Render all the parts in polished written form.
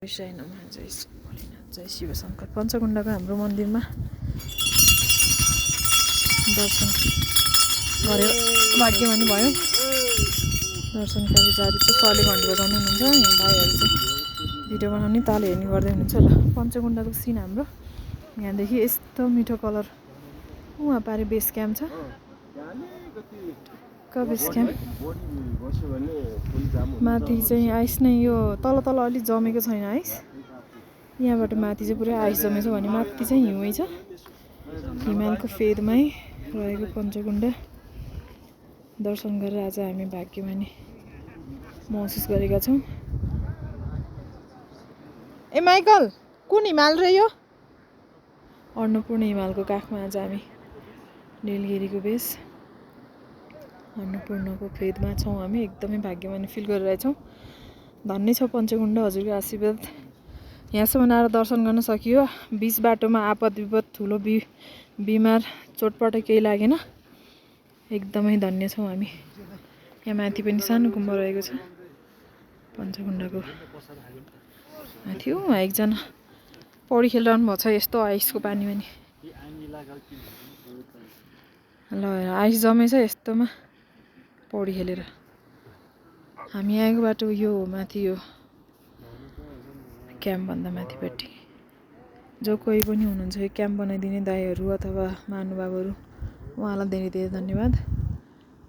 जय नमः जय भोलेनाथ जय शिव शङ्कर पञ्चकुण्डको हाम्रो मन्दिरमा दर्शन गऱ्यो भाग्यमानी भयो। दर्शनकारी जारी छ। सरले घन्टी बजाउनु हुनुहुन्छ। यहाँ भाइहरू चाहिँ भिडियो बनाउने ताल हेर्ने गर्दै हुनुहुन्छ। ल पञ्चकुण्डको सिन हाम्रो यहाँदेखि यस्तो मिठो कलर उहाँ पारि बेस क्याम्प छ। बेस क्याम्प माथि चाहिँ आइस नै यो तल अलिक जमेको छैन आइस। यहाँबाट माथि चाहिँ पुरै आइस जमेछ भने माथि चाहिँ हिउँै छ। हिमालको फेदमै रहेको पञ्चकुण्ड दर्शन गरेर आज हामी भाग्यमानी महसुस गरेका छौँ। ए माइकल कुन हिमाल र यो अन्नपूर्ण हिमालको काखमा आज हामी नीलगिरीको बेस अन्नपूर्णको फेदमा छौँ। हामी एकदमै भाग्यमानी फिल गरिरहेछौँ। धन्य छ पञ्चकुण्ड हजुरको आशीर्वाद यहाँसम्म आएर दर्शन गर्न सकियो। बिच बाटोमा आपद विपद ठुलो बिमार चोटपटक केही लागेन। एकदमै धन्य छौँ हामी। यहाँ माथि पनि सानो गुम्बा रहेको छ पञ्चकुण्डको माथि। उहाँ एकजना पौडी खेलिरहनु भएको छ यस्तो आइसको पानीमा नि। ल आइस जमेछ यस्तोमा पौडी खेलेर हामी आएको बाटो यो माथि यो क्याम्पभन्दा माथिपट्टि जो कोही पनि हुनुहुन्छ यो क्याम्प बनाइदिने दाइहरू अथवा महानुभावहरू उहाँलाई धेरै धेरै धन्यवाद।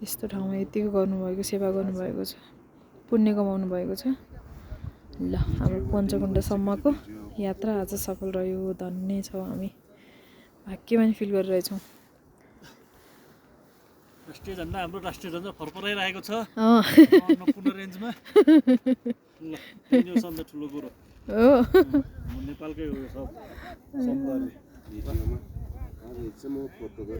यस्तो ठाउँमा यतिको गर्नुभएको सेवा गर्नुभएको छ पुण्य कमाउनु भएको छ। ल हाम्रो पञ्चकुण्डसम्मको यात्रा आज सफल रह्यो। धन्य छौँ हामी भाग्यमानी फिल गरिरहेछौँ। राष्ट्रिय झण्डा हाम्रो राष्ट्रिय झण्डा फरफराइरहेको छ अन्नपूर्ण रेन्जमा। ल यो सबभन्दा ठुलो कुरो हो नेपालकै हो सब सौन्दर्य।